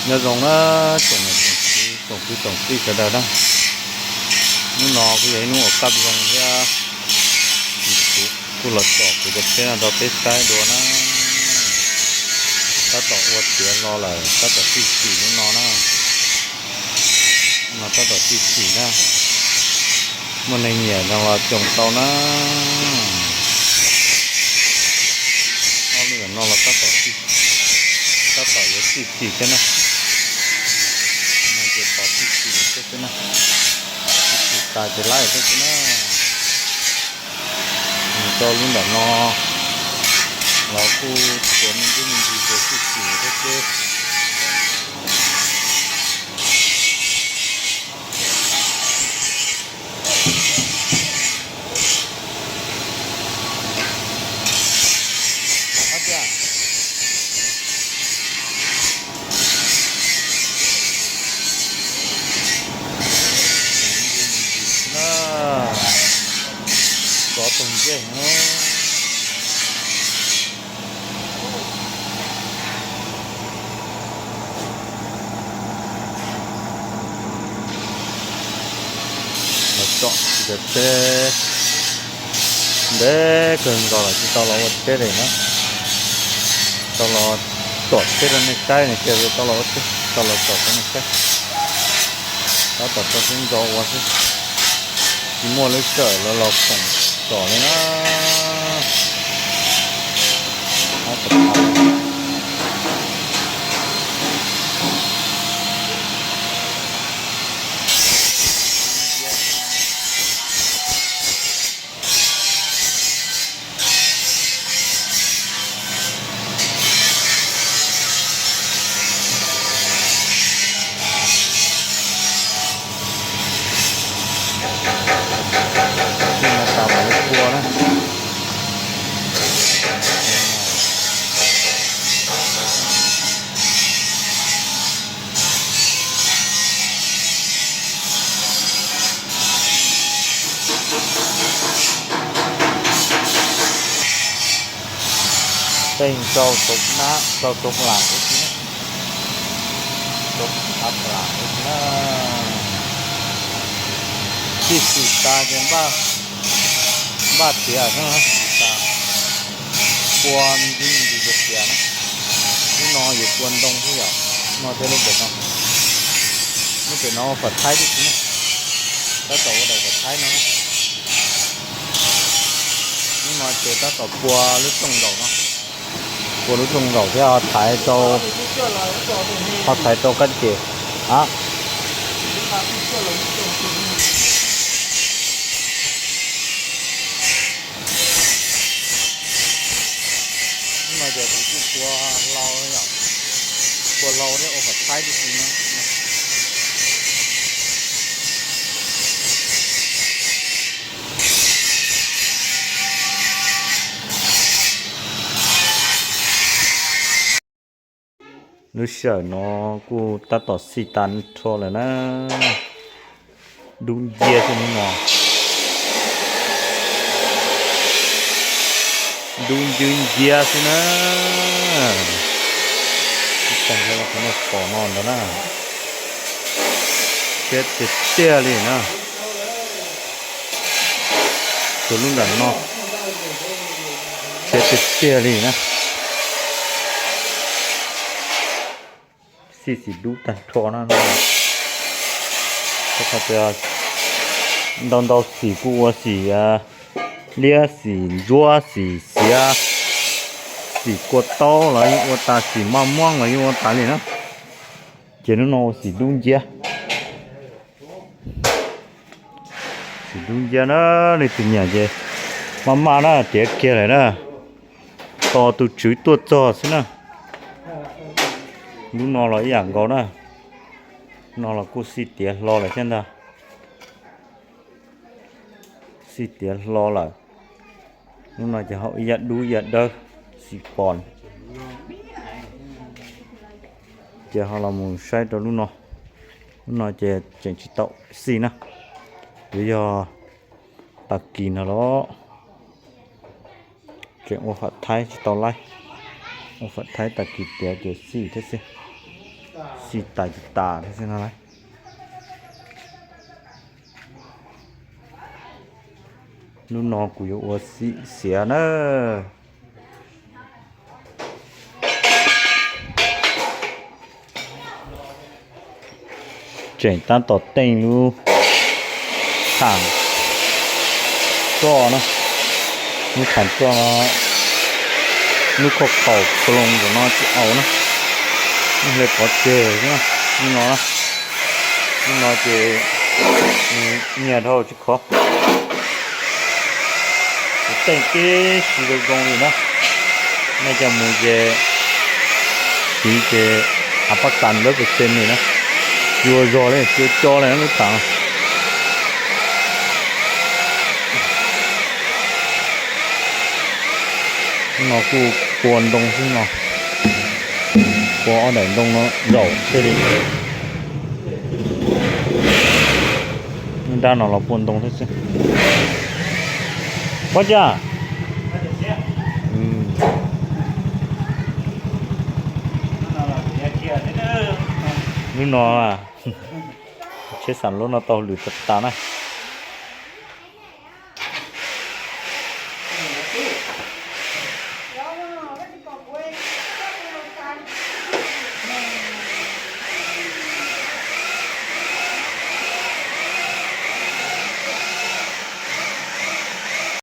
Nyob zoo na tsoom niam tsoom txiv tsoom kwv tsoom tij sawv daws na. Hnub no kuj yog ib hnub uas kaj zoo thiab, kuv kuj los tsom kuv cov tsheb no rau peb saib dua na. Tab tom ua tiav hlo lawm, tab tom txij txim hnub no na. Hnub no tab tom txij txim na. Muaj neeg nyiam no los coo tau na. Ob lub no los tab tom, tab tom yuav txij txim thiab na. No ces tos txij txim thiab xwb na. Txij txim tas ces laib thiab xwb na. Mus rau lub ntawm no los kuj tsuas me ntsis me ntsis ces txij txim thiab xwb. Kov tus ncej. Los tsom tsis tau tsheb, ntev kawg nkaus los tsis tau los ua tsheb li na. Tau los tsom tsheb rau nej saib ne, cia li tau los ua tsheb, tau los tsom rau nej saib. Tab tom tso siab ntso ua xwb, tsis muaj lub sij hawm los los khoom tsom li na. Ua na. Tej rau rau lam ub si, rau lam ub si na. Txij xim tas ces npaj tiav, txij xim tas pua me ntsis me ntsis tiav na. Lub no yuav pua ntoo xwb yom, no thiab lub pem no. Lub pem no ua fam thaib tib si na, tab tom ua daim fam thaib no. Lub no ces tab tom pua lub rooj zaum no, pua lub rooj zaum thiab ho thaiv rau, ho thaiv rau kab ces a. Hnub no ces kuv kuj pua hlau yom, pua hlau thiab ua fam thaib tib si na. Lub sij hawm no kuj tab tom xij tas nrho lawm na. Dub nciab xwb hnub no, dub nciab nciab xwb na. Ib tag nrho qhov no pom no ntag na, siab tiag tiag li na. Tsuas lub nram no siab tiag tiag li na. Xij xim dub tag nrho na. Rau qhov tias ntau ntau xim kuj ua xim liab, xim ntsuab, xim xiav, xim kua taub los yeej ua tas, xim maj muab los yeej ua tas li na. Ces hnub no ua xim dub nciab. Xim dub nciab na, leej twg nyiam ces maj maj na, tiav kiag lawm na. Tos tus tswv tuaj txog xwb na. Lub no los ib yam nkaus na. No los kuj xij tiav hlo lawm thiab ntag. Xij tiav hlo lawm. Lub no ces ho ib yam dub ib yam dawb, xim pos. Ces ho los mus saib rau lub no. Lub no ces tseem tsis tau xij na, yuav yog tag kis no los. Tseem ua fam thaib tsis tau laib, ua fam thaib tag kis tiav ces xij thiab xwb. Xij tais tas tas thiab xwb no lauj. Hnub no kuv yuav ua xim xiav na. Tseem tab tom teej lub tham roj na, lub tham roj no, lub khauj khaum ploos ntawm no tsis au na, hle pov tseg xwb na, lub no na, lub no ces nyias dhau tsis khov. Kuv teej tib si zoo zoo li na, nej coj mus ces siv ces av pab kas lawv pes tseg li na, tsis ua zog li, tsis ua co li lub tham. Lub no kuj kua ntoo xwb no, kua ob daim ntoo no zaum thiaj li. Lub nrab no los kua ntoo thiab xwb. Pob cas? Lub no, tsheb xam lub no tau lwm tas tas na.